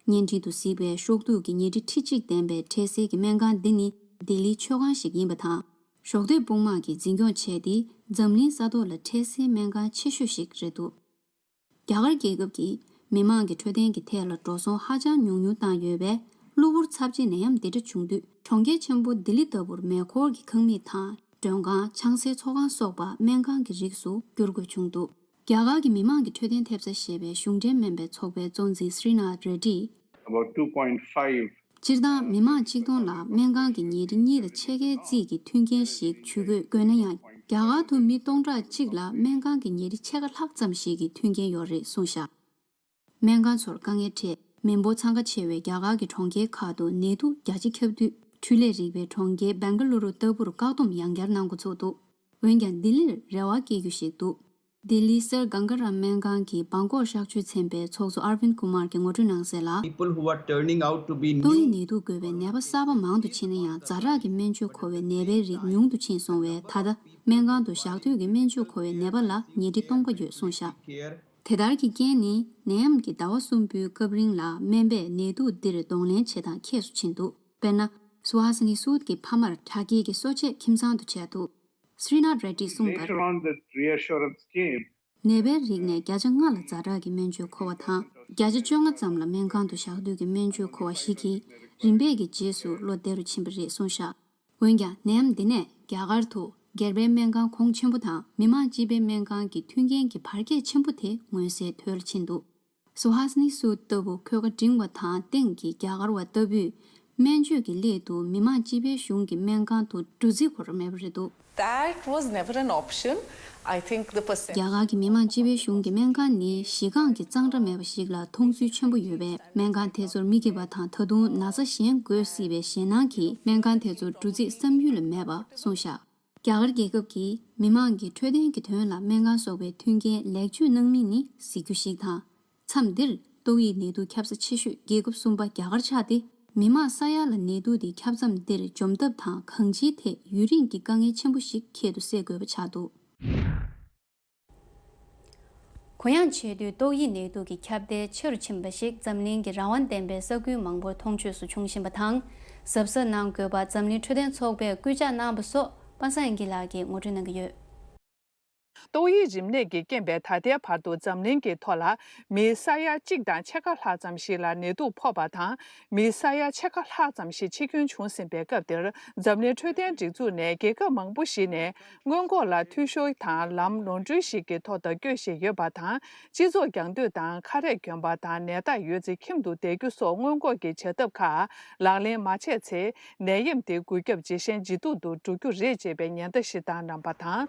བརྙན་འཕྲིན་དུ་གཟིགས་པའི་ཤོག་ཐིག་གི་ཉལ་ཁྲི་ཁྲི་གཅིག་ལྡན་པའི་འཕྲལ་སེལ་གྱི་སྨན་ཁང་འདི་ནི་ལྡི་ལིའི་མཆོད་ཁང་ཞིག་ཡིན་པ་དང་། གཞོགས་འདེགས་དཔུང་དམག་གིས་འཛིན་སྐྱོང་བྱས་ཏེ་འཛམ་གླིང་ས་ཐོག་ལ་འཕྲལ་སེལ་སྨན་ཁང་ཆེ་ཤོས་ཤིག་རེད་འདུག་རྒྱ་གར་རྒྱལ་ཁབ་ཀྱིས་མི་དམངས་ཀྱི་འཕྲོད་བསྟེན་གྱི་ཐད་ལ་འགྲོ་སོང་ཧ་ཅང་ཉུང་ཉུང་བཏང་ཡོད་པས། གློ་བུར་ཚབས་ཆེའི་ནད་ཡམས་འདི་འདྲ་བྱུང་དུས། གྲོང་ཁྱེར་ཆེན་པོ་ལྡི་ལི་ལྟ་བུར་མེ་འཁོར་གྱི་ཁང་མིག་དང་། མགྲོན་ཁང་། ཆང་སའི་ཚོགས་ཁང་སོགས་པ་སྨན་ཁང་གི་རིགས་སུ་བསྒྱུར་དགོས་བྱུང་འདུག་རྒྱ་གར་གྱི་མི་དམངས་ཀྱི་འཕྲོད་བསྟེན་ཐེབས་རྩ་ཞེས་པའི་གཞུང་འབྲེལ་སྨན་པའི་ཚོགས་པའི་གཙོ་འཛིན་སྲི་ནཱཐ་རེ་ཌི། About two point five སྤྱིར་བཏང་མི་མང་ཆིག་སྟོང་ལ་སྨན་ཁང་གི་ཉལ་ཁྲི་གཉིས་དང་ཕྱེད་ཀའི་རྩིས་ཀྱི་མཐུན་རྐྱེན་ཞིག་ཇུས་འགོད་དགོས་ན་ཡང་། རྒྱ་གར་དུ་མི་སྟོང་ཕྲག་གཅིག་ལ་སྨན་ཁང་གི་ཉལ་ཁྲི་ཕྱེད་ཀ་ལྷག་ཙམ་ཞིག་གི་མཐུན་རྐྱེན་ཡོད་རེད་གསུངས་བཞག་སྨན་ཁང་ཚོར་དཀའ་ངལ་འཕྲད། མི་འབོར་འཚང་ཁ་ཆེ་བའི་རྒྱ་གར་གྱི་གྲོང་ཁྱེར་ཁག་ཏུ་ནད་དུག་རྒྱ་ཆེ་ཁྱབ་དུས། འཕྲུལ་ལས་རིག་པའི་གྲོང་ཁྱེར་སྦེང་ག་ལུ་རུ་ལྟ་བུར་བཀག་སྡོམ་ཡང་བསྐྱར་གནང་འགོ་ཚུགས་འདུག་འོན་ཀྱང་ལྡི་ལིར་རེ་བ་སྐྱེ་རྒྱུ་ཞིག་འདུག་ལྡི་ལིའི་སེར་གངྒཱ་རམ་སྨན་ཁང་གི་སྦང་ཀོག་གཤག་བཅོས་ཚན་པའི་ཚོགས་གཙོ་ཨར་ཝིན་ཀུ་མར་གྱིས་ངོ་སྤྲོད་གནང་གསལ་ལ། People who are turning out to be new ཏོག་དབྱིབས་ནད་དུག་འགོས་པའི་ནད་པ་གསར་པ་མང་དུ་ཕྱིན་ན་ཡང་། ཛ་དྲག་གི་སྨན་བཅོས་མཁོ་བའི་ནད་པའི་རིགས་ཉུང་དུ་ཕྱིན་སོང་བས། ད་ལྟ་སྨན་ཁང་དུ་ཞག་དུས་ཀྱི་སྨན་བཅོས་མཁོ་བའི་ནད་པ་ལ་ཉལ་ཁྲི་སྟོང་ཕྲག་ཡོད་གསུངས་བཞག་དེ་ལྟར་གྱི་རྐྱེན་ནི་ནད་ཡམས་ཀྱི་ཟླ་བ་གསུམ་པོའི་སྐབས་རིང་ལ་སྨན་པས་ནད་དུག་འདིར་གདོང་ལེན་བྱེད་སྟངས་ཁྱད་དུ་ཕྱིན་འདུག་དཔེར་ན། སུ་ཧ་སི་ནི་སུད་ཀྱི་ཕ་མར་དྲག་སྐྱེད་ཀྱི་གསོ་དཔྱད་ཁྱིམ་ཚང་དུ་བྱས་འདུག་སྲི་ནཱཐ་རེ་ཌིས་གསུངས་པར། Later on, the reassurance came. ནད་པའི་རིགས་ནས་བརྒྱ་ཆ་ལྔ་ལ་ཛ་དྲག་གི་སྨན་བཅོས་མཁོ་བ་དང་། བརྒྱ་ཆ་བཅོ་ལྔ་ཙམ་ལ་སྨན་ཁང་དུ་ཞག་དུས་ཀྱི་སྨན་བཅོས་མཁོ་བ་ཞིག་གིས། རིམ་པས་ཀྱི་རྗེས་སུ་བློ་བདེ་རུ་ཕྱིན་པ་རེད་གསུངས་བཞག་འོན་ཀྱང་ནད་ཡམས་འདི་ནས་རྒྱ་གར་དུ་སྒེར་པའི་སྨན་ཁང་གོང་ཆེན་པོ་དང་མི་དམངས་སྤྱི་པའི་སྨན་ཁང་གི་མཐུན་རྐྱེན་གྱི་བར་ཁྱད་ཆེན་པོ་དེ་མངོན་གསལ་དོད་ལ་ཕྱིན་འདུག་སུ་ཧ་སི་ནི་སུད་ལྟ་བུ་འཁོས་ཀ་འབྲིང་བ་དང་སྟེང་གི་རྒྱ་གར་བ་ལྟ་བུས་སྨན་བཅོས་ཀྱི་སླད་དུ་མི་དམངས་སྤྱི་པའི་གཞུང་གི་སྨན་ཁང་དུ་འགྲོ་རྩིས་ཁོ་རང་མེད་པ་རེད་འདུག That was never an option. I think the percent རྒྱ་གར་གྱི་མི་དམངས་སྤྱི་པའི་གཞུང་གི་སྨན་ཁང་ནི་གཞི་རྐང་གི་གཙང་སྦྲ་མེད་པ་ཞིག་ལ་མཐོང་ཚུལ་ཆེན་པོ་ཡོད་པས། སྨན་ཁང་དེ་ཚོར་མི་སྐྱིད་པ་དང་ད་དུང་ན་ཚ་གཞན་འགོས་སྲིད་པའི་ཞེད་སྣང་གིས་སྨན་ཁང་དེ་ཚོར་འགྲོ་རྩིས་བསམ་ཡུལ་ལ་མེད་པ་གསུངས་བཞག་རྒྱ་གར་རྒྱལ་ཁབ་ཀྱིས་མི་དམངས་ཀྱི་འཕྲོད་བསྟེན་གྱི་དོན་ལ་སྨན་ཁང་སོགས་པའི་མཐུན་རྐྱེན་ལེགས་བཅོས་གནང་མིན་ནི་གཟིགས་རྒྱུ་ཞིག་དང་། མཚམས་འདིར་ཏོག་དབྱིབས་ནད་དུག་ཁྱབ་ས་ཆེ་ཤོས་རྒྱལ་ཁབ་གསུམ་པ་རྒྱ་གར་ཆགས་ཏེ། མི་མང་ས་ཡ་ལ་ནད་དུག་དེ་ཁྱབ་མཚམས་འདིར་འཇོམས་ཐབས་དང་གང་ཅིའི་ཐད་ཡུན་རིང་གི་དཀའ་ངལ་ཆེན་པོ་ཞིག་ཁྱད་དུ་བསད་དགོས་པ་ཆགས་འདུག་གུ་ཡངས་ཆེ་དུས་ཏོག་དབྱིབས་ནད་དུག་གི་ཁྱབ་གདལ་ཆེ་རུ་ཕྱིན་པ་ཞིག་འཛམ་གླིང་གི་རང་དབང་ལྡན་པའི་ས་ཁུལ་མང་པོར་མཐོང་ཆོས་སུ་འབྱུང་བཞིན་པ་དང་། གཟབ་གཟབ་གནང་དགོས་པ་འཛམ་གླིང་འཕྲོད་བསྟེན་ཚོགས་པས་སྐུལ་ལྕག་གནང་བ་སོགས་པ་སངས་སྐྱིད་ལགས་ཀྱིས་ངོ་སྤྲོད་གནང་གི་ཡོད། ཏོག་དབྱིབས་རིམས་ནད་ཀྱི་རྐྱེན་པས་ད་ལྟའི་བར་དུ་འཛམ་གླིང་གི་ཐོག་ལ་མི་ས་ཡ་གཅིག་དང་ཕྱེད་ཀ་ལྷག་ཙམ་ཞིག་ལ་ནད་དུག་ཕོག་པ་དང་། མི་ས་ཡ་ཕྱེད་ཀ་ལྷག་ཙམ་ཞིག་འཆི་སྐྱོན་བྱུང་ཟིན་པའི་སྐབས་འདིར། འཛམ་གླིང་འཕྲོད་བསྟེན་སྒྲིག་འཛུགས་ནས་རྒྱལ་ཁབ་མང་པོ་ཞིག་ནས་སྔོན་འགོག་ལ་འཐུས་ཤོར་དང་ལམ་ནོར་འཁྲུལ་ཞིག་གི་ཐོག་ཏུ་བསྐྱོད་བཞིན་ཡོད་པ་དང་། སྤྱི་ཚོགས་རྒྱག་སྡོད་དང་ཁ་རས་གྱོན་པ་དང་ནད་རྟགས་ཡོད་ཚེ་ཁྱིམ་དུ་བསྡད་རྒྱུ་སོགས་སྔོན་འགོག་གི་བྱ་ཐབས་ཁག་ལག་ལེན་མ་བྱས་ཚེ། ནད་ཡམས་དེ་འགོས་ཁྱབ་ཇེ་ཞན་ཇེ་སྡུག་ཏུ་འགྲོ་རྒྱུ་རེད་ཅེས་པའི་ཉེན་བརྡ་ཞིག་བཏང་གནང་བ་དང་།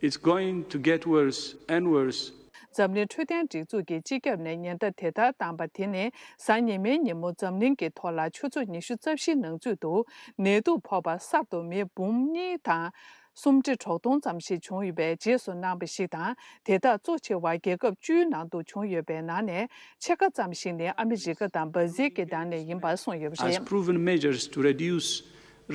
It's going to get worse and worse. འཛམ་གླིང་འཕྲོད་བསྟེན་སྒྲིག་འཛུགས་ཀྱི་སྤྱི་ཁྱབ་ནས་ཉེན་བརྡ་དེ་ལྟར་བཏང་པ་དེ་ནི་གཟའ་ཉི་མའི་ཉིན་མོ་འཛམ་གླིང་གི་ཐོག་ལ་ཆུ་ཚོད་ཉི་ཤུ་རྩ་བཞིའི་ནང་ཚུད་དུ་ནད་དུག་ཕོག་པ་གསར་དུ་མི་འབུམ་གཉིས་དང་སུམ་ཁྲི་དྲུག་སྟོང་ཙམ་ཞིག་བྱུང་ཡོད་པའི་རྗེས་སུ་གནང་བ་ཞིག་དང་། དེ་དག་གཙོ་ཆེ་བ་རྒྱལ་ཁབ་བཅུའི་ནང་དུ་བྱུང་ཡོད་པའི་ནང་ནས་ཕྱེད་ཀ་ཙམ་ཞིག་ནི་ཨ་མི་རི་ཀ་དང་སྦ་ཛིལ་གྱི་ནང་ནས་ཡིན་པ་གསུངས་ཡོད་པ་རེད། As proven measures to reduce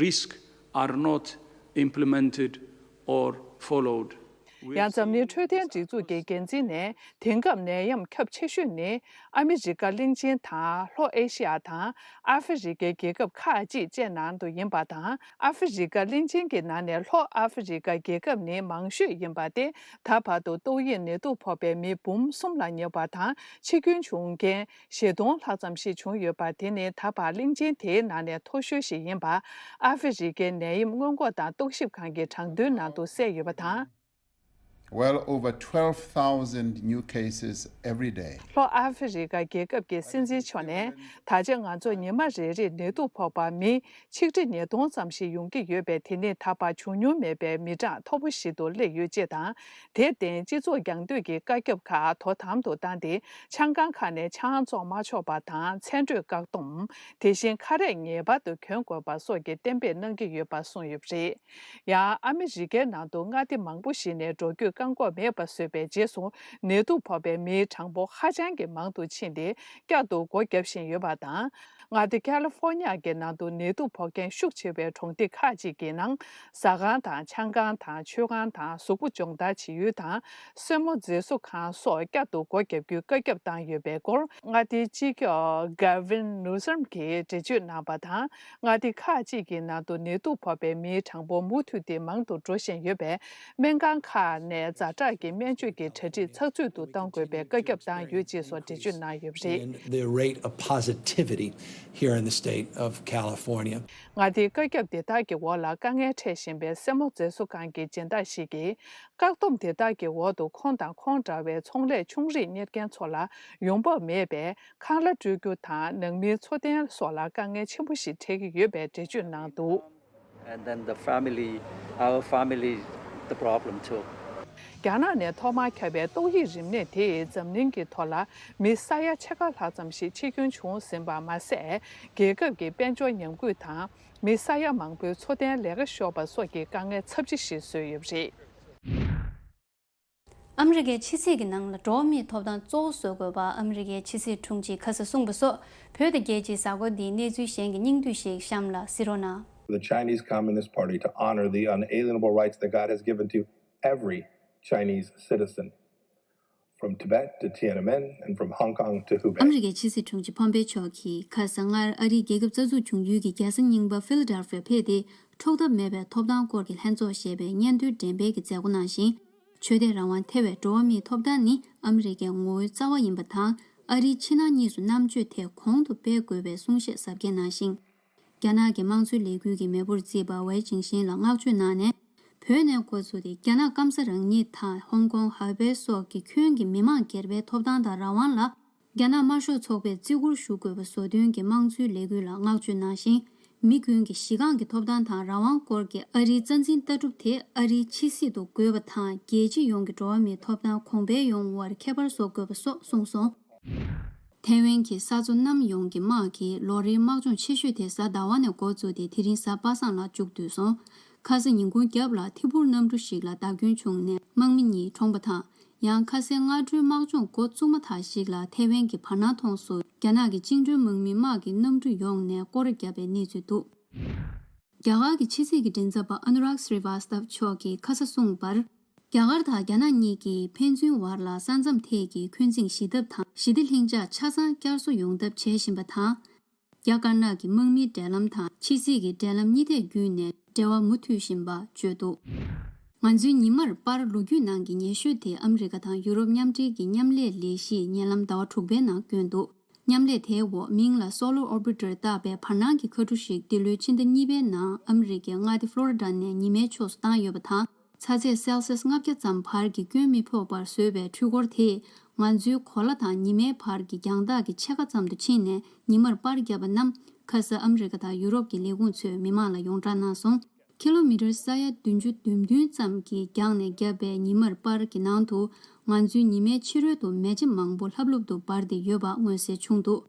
risk are not implemented or followed. ཡང་འཛམ་གླིང་འཕྲོད་བསྟེན་སྒྲིག་འཛུགས་ཀྱི་འགན་འཛིན་ནས་དེང་སྐབས་ནད་ཡམས་ཁྱབ་ཆེ་ཤོས་ནི་ཨ་མི་རི་ཀ་གླིང་ཆེན་དང་ལྷོ་ཨེ་ཤི་ཡ་དང་ཨ་ཧྥེ་རི་ཀའི་རྒྱལ་ཁབ་ཁག་ཅིག་བཅས་ནང་དུ་ཡིན་པ་དང་། ཨ་ཧྥེ་རི་ཀ་གླིང་ཆེན་གྱི་ནང་ནས་ལྷོ་ཨ་ཧྥེ་རི་ཀ་རྒྱལ་ཁབ་ནི་མང་ཤོས་ཡིན་པ་སྟེ། ད་བར་དུ་ཏོག་དབྱིབས་ནད་དུག་ཕོག་པའི་མི་འབུམ་གསུམ་ལ་ཉེ་བ་དང་འཆི་སྐྱོན་བྱུང་མཁན་བཞི་སྟོང་ལྷག་ཙམ་ཞིག་བྱུང་ཡོད་པ། དེ་ནི་ད་བར་གླིང་ཆེན་དེའི་ནང་ནས་མཐོ་ཤོས་ཤིག་ཡིན་པ་ཨ་ཧྥེ་རི་ཀའི་ནད་ཡམས་སྔོན་འགོག་དང་རྟོག་ཞིབ་ཁང་གི་གྲངས་ཐོའི་ནང་དུ་གསལ་ཡོད་པ་དང་། Well over twelve thousand new cases every day. ལྷོ་ཨ་ཧྥེ་རི་ཀ་རྒྱལ་ཁབ་ཀྱི་སྲིད་འཛིན་མཆོག་ནས། ད་ཆ་ང་ཚོ་ཉི་མ་རེ་རེར་ནད་དུག་ཕོག་པ་མི་ཆིག་ཁྲི་ཉིས་སྟོང་ཙམ་ཞིག་ཡོང་གི་ཡོད་པས། དེ་ནི་ད་བར་བྱུང་མྱོང་མེད་པའི་མི་གྲངས་མཐོ་པོ་ཞིག་ཏུ་སླེབས་ཡོད་ཅེས་དང་། དེར་བརྟེན་སྤྱི་ཚོགས་རྒྱག་སྡོད་ཀྱི་བཀའ་ཁྱབ་ཁག་དོ་དམ་དུ་བཏང་སྟེ། ཆང་ཁང་ཁག་ནས་ཆང་བཙོང་མ་ཆོག་པ་དང་། ཚན་སྤྲོད་བཀག་སྡོམ། དེ་བཞིན་ཁ་རས་ངེས་པར་དུ་གྱོན་དགོས་པ་སོགས་ཀྱི་གཏན་འབེབས་གནང་གི་ཡོད་པ་གསུངས་ཡོད་པ་རེད། ཡང་ཨ་མི་རི་ཀའི་ནང་དུ་མངའ་སྡེ་མང་པོ་ཞིག་ནས་འགྲོ་སྐྱོད་བཀག་འགོག་མེད་པ་བཟོས་པའི་རྗེས་སུ། ནད་དུག་ཕོག་པའི་མིའི་གྲངས་འབོར་ཧ་ཅང་གི་མང་དུ་ཕྱིན་ཏེ། བསྐྱར་དུ་སྒོ་བརྒྱབ་བཞིན་ཡོད་པ་དང་། མངའ་སྡེ་ཁ་ལི་ཧྥོ་ཉ་གི་ནང་དུ་ནད་དུག་ཕོག་མཁན་ཤུགས་ཆེ་བའི་གྲོང་སྡེ་ཁག་ཅིག་གི་ནང་། ཟ་ཁང་དང་། ཆང་ཁང་དང་། མཆོད་ཁང་དང་། གཟུགས་པོ་སྦྱོང་བརྡར་བྱེད་ཡུལ་དང་། སེན་མོ་མཛེས་བཟོ་ཁང་སོགས་བསྐྱར་དུ་སྒོ་བརྒྱབ་རྒྱུའི་བཀའ་ཁྱབ་བཏང་ཡོད་པའི་སྐོར། མངའ་སྡེའི་སྤྱི་ཁྱབ་Gavin Newsom གྱིས་འགྲེལ་བརྗོད་གནང་པ་དང་། མངའ་སྡེ་ཁག་ཅིག་གི་ནང་དུ་ནད་དུག་ཕོག་པའི་མིའི་གྲངས་འབོར་མུ་མཐུད་དེ་མང་དུ་འགྲོ་བཞིན་ཡོད་པས། སྨན་ཁང་ཁག་ནས་ཛ་དྲག་གི་སྨན་བཅོས་ཀྱི་གྲ་སྒྲིག་ཚགས་ཚུད་དུ་གཏང་དགོས་པའི་བཀའ་ཁྱབ་བཏང་ཡོད་ཅེས་སོགས་འགྲེལ་བརྗོད་གནང་ཡོད་པ་རེད། And the rate of positivity here in the state of California. མངའ་སྡེའི་བཀའ་ཁྱབ་དེ་དག་གི་འོག་ལ་དཀའ་ངལ་འཕྲད་བཞིན་པའི་སེན་མོ་མཛེས་བཟོ་ཁང་གི་སྦྱིན་བདག་ཞིག་གིས། བཀག་སྡོམ་དེ་དག་གི་འོག་ཏུ་ཁོང་དང་ཁོང་འདྲ་བའི་ཚོང་ལས་ཆུང་རིགས་གཉེར་མཁན་ཚོ་ལ་ཡོང་འབབ་མེད་པས། ཁང་གླ་སྤྲོད་རྒྱུ་དང་ནང་མིའི་འཚོ་རྟེན་སོགས་ལ་དཀའ་ངལ་ཆེན་པོ་ཞིག་འཕྲད་ཀྱི་ཡོད་པའི་འགྲེལ་བརྗོད་གནང་འདུག And then the family, our family, the problem too. རྒྱ་ནག་ནས་ཐོག་མར་ཁྱབ་པའི་ཏོག་དབྱིབས་རིམས་ནད་དེས་འཛམ་གླིང་གི་ཐོག་ལ་མི་ས་ཡ་ཕྱེད་ཀ་ལྷག་ཙམ་ཞིག་འཆི་སྐྱོན་བྱུང་ཟིན་པ་མ་ཟད། རྒྱལ་ཁབ་ཀྱི་དཔལ་འབྱོར་ཉམས་རྒུད་དང་། མི་ས་ཡ་མང་པོའི་འཚོ་རྟེན་ལས་ཀ་ཤོར་བ་སོགས་ཀྱི་དཀའ་ངལ་ཚབས་ཆེ་ཞིག་བཟོས་ཡོད་པ་རེད། ཨ་མི་རི་ཀའི་ཕྱི་སྲིད་ཀྱི་ནང་ལ་འགྲོ་བ་མིའི་ཐོབ་ཐང་གཙོ་བོ་བཟོ་དགོས་པ་ཨ་མི་རི་ཀའི་ཕྱི་སྲིད་དྲུང་ཆེས་ཁ་སང་གསུངས་པ་སོགས། བོད་དང་རྒྱལ་སྤྱིའི་གཟའ་འཁོར་འདིའི་གནས་ཚུལ་གཞན་གྱི་སྙིང་བསྡུས་ཤིག་གཤམ་ལ་གཟིགས་རོགས་གནང་། The Chinese Communist Party to honor the unalienable rights that God has given to every Chinese citizen, from Tibet to Tiananmen and from Hong Kong to Hubei. ཨ་མི་རི་ཀའི་ཕྱི་སྲིད་དྲུང་ཆེ་ཕོམ་པེ་མཆོག་གིས་ཁ་སང་སྔར་ཨ་རིའི་རྒྱལ་ཁབ་རྩ་འཛུགས་བྱུང་ཡུལ་གྱི་རྒྱལ་ས་རྙིང་པ་ཕི་ལ་ཌེལ་ཕི་ཡ་ཕེབས་ཏེ། འཕྲོག་ཐབས་མེད་པའི་ཐོབ་ཐང་སྐོར་གྱི་ལྷན་ཚོགས་ཞེས་པའི་སྙན་ཐོའི་འགྲེམས་སྤེལ་གྱི་མཛད་སྒོ་གནང་ཞིང་། ཆོས་དད་རང་དབང་ཐེ་བའི་འགྲོ་བ་མིའི་ཐོབ་ཐང་ནི་ཨ་མི་རི་ཀའི་ངོ་བོའི་རྩ་བ་ཡིན་པ་དང་། ཨ་རིའི་ཕྱི་ནང་གཉིས་སུ་རྣམ་དཔྱོད་དེ་གོང་དུ་སྤེལ་དགོས་པའི་གསུང་བཤད་གཟབ་རྒྱས་གནང་ཞིང་། རྒྱ་ནག་གི་དམངས་གཙོའི་ལས་འགུལ་གྱི་མེས་པོར་བརྩིས་པ་ཝེ་ཅིང་ཤིན་ལ་བསྔགས་བརྗོད་གནང་ནས། བོད་ནས་འགོ་བཙུགས་ཏེ་རྒྱ་ནག་སྐམ་ས་རང་ཉིད་དང་ཧོང་ཀོང་། ཧུའེ་པེ་སོགས་ཀྱི་ཁྱོན་གྱི་མི་མང་སྒེར་པའི་ཐོབ་ཐང་དང་རང་དབང་ལ། རྒྱ་ནག་དམར་ཤོག་ཚོགས་པས་བརྩི་བཀུར་ཞུ་དགོས་པ་བཟོ་འདུན་གྱི་དམངས་གཙོའི་ལས་འགུལ་ལ་བསྔགས་བརྗོད་གནང་ཞིང་། མི་ཀུན་གྱི་གཞི་རྐང་གི་ཐོབ་ཐང་དང་རང་དབང་སྐོར་གྱི་ཨ་རིའི་རྩ་འཛིན་ལྟ་གྲུབ་དེ་ཨ་རིའི་ཕྱི་སྲིད་དུ་དགོས་པ་དང་། རྒྱལ་སྤྱི་ཡོངས་ཀྱི་འགྲོ་བ་མིའི་ཐོབ་ཐང་གོང་འཕེལ་ཡོང་བར་ཁྱད་པར་བཟོ་དགོས་པ་སོགས་གསུངས་སོང་། ཐའེ་ཝན་གྱི་ས་མཚོ་གནམ་ཡོངས་ཀྱི་དམག་གིས་ལོ་རེའི་དམག་སྦྱོང་ཆེ་ཤོས་དེ་གཟའ་ཟླ་བ་ནས་འགོ་བཙུགས་ཏེ་དེ་རིང་གཟའ་པ་སངས་ལ་མཇུག་བསྡུས་སོང་། ཁ་སང་ཉིན་གུང་རྒྱབ་ལ་ཐི་ཕུར་གནམ་གྲུ་ཞིག་ལ་བརྡབ་སྐྱོན་བྱུང་ནས་དམག་མི་གཉིས་གྲོངས་པ་དང་། ཡང་ཁ་སང་སྔ་དྲོའི་དམག་སྦྱོང་འགོ་བཙུགས་མ་ཐག་ཞིག་ལ་ཐའེ་ཝན་གྱི་བར་སྣང་མཐོངས་སུ་རྒྱ་ནག་གི་བཅིངས་འགྲོལ་དམག་མི་དམག་གི་གནམ་གྲུ་ཡོང་ནས་སྐོར་ར་བརྒྱབ་པའི་གནས་ཚུལ་འདུག་རྒྱ་གར་གྱི་ཕྱི་སྲིད་ཀྱི་མགྲིན་ཚབ་པ་ཨ་ནུ་རཱག་སི་རི་ཝཱ་སྟབ་མཆོག་གིས་ཁ་ས་གསུངས་པར། རྒྱ་གར་དང་རྒྱ་ནག་གཉིས་ཀྱིས་ཕན་ཚུན་བར་ལ་ས་མཚམས་ཐད་ཀྱི་འཁོན་འཛིང་ཞི་ཐབས་དང་ཞི་བདེ་ལྷིང་འཇགས་ཆ་ཚང་བསྐྱར་གསོ་ཡོང་ཐབས་བྱེད་བཞིན་པ་དང་། རྒྱ་དཀར་ནག་གི་དམག་མིའི་འབྲེལ་ལམ་དང་ཕྱི་སྲིད་ཀྱི་འབྲེལ་ལམ་གཉིས་ཐད་བརྒྱུད་ནས་འབྲེལ་བ་མུ་མཐུད་བཞིན་པ་བརྗོད་འདུག། ང་ཚོའི་ཉི་མར་པར་ལོ་རྒྱུས་ནང་གི་ཉེ་ཤོས་དེ་ཨ་མི་རི་ཀ་དང་ཡུ་རོབ་མཉམ་འབྲེལ་གྱི་མཉམ་ལས་ལས་གཞིས་ཉེ་ལམ་ཟླ་བ་དྲུག་པའི་ནང་བསྐྱོན་འདུག། མཉམ་ལས་དེའི་འོག་མིང་ལ་Solar Orbiter བཏགས་པའི་བར་སྣང་གི་ཁ་ཊུ་ཞིག་འདི་ལོའི་ཕྱི་ཟླ་གཉིས་པའི་ནང་ཨ་མི་རི་ཀའི་མངའ་སྡེ་ཕློ་རི་ཌ་ནས་ཉི་མའི་ཕྱོགས་སུ་བཏང་ཡོད་པ་དང་། ཚ་ཚད་སེལ་སིས་ལྔ་བརྒྱ་ཙམ་བར་གྱི་སྐྱོན་མི་ཕོག་པར་བཟོས་པའི་འཕྲུལ་འཁོར་དེས་ང་ཚོའི་གོ་ལ་དང་ཉི་མའི་བར་གྱི་རྒྱང་ཐག་གི་ཕྱེད་ཀ་ཙམ་དུ་ཕྱིན་ནས་ཉི་མར་པར་བརྒྱབ་པ་རྣམས་ཁ་ས་ཨ་མི་རི་ཀ་དང་ཡུ་རོབ་ཀྱི་ལས་ཁུངས་ཚོས་མི་མང་ལ་ཡོངས་བསྒྲགས་གནང་སོང་། ཀི་ལོ་མི་ཊར་ས་ཡ་བདུན་ཅུ་དོན་བདུན་ཙམ་གྱི་རྒྱང་ནས་བརྒྱབ་པའི་ཉི་མར་པར་གྱི་ནང་དུ་ང་ཚོའི་ཉི་མའི་ཕྱི་རོལ་དུ་མེ་ལྕེ་མང་པོ་ལྷབ་ལྷུབ་ཏུ་འབར་ཏེ་ཡོད་པ་མངོན་གསལ་བྱུང་འདུག།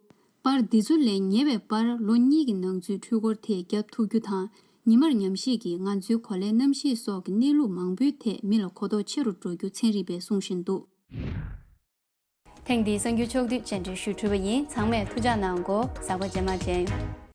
པར་འདི་ཚོ་ལས་ཉེ་བའི་པར་ལོ་གཉིས་ཀྱི་ནང་ཚུད་འཕྲུལ་འཁོར་དེས་བརྒྱབ་ཐུབ་རྒྱུ་དང་། ཉི་མར་ཉམས་ཞིབ་ཀྱིས་ང་ཚོའི་གོ་ལའི་གནམ་གཤིས་སོགས་ཀྱི་གནས་ལུགས་མང་པོའི་ཐད་མི་ལ་གོ་རྟོགས་ཆེ་རུ་འགྲོ་རྒྱུ་ཚན་རིག་པས་གསུང་བཞིན་འདུག། ཐེངས་འདིའི་གསར་འགྱུར་ཕྱོགས་བསྡུས་བཅར་འདྲི་ཞུས་གྲུབ་པ་ཡིན། ཚང་མས་ཐུགས་ཅག་གནང་གོ། གཟའ་པ་རྗེས་མ་མཇལ་ཡོང་།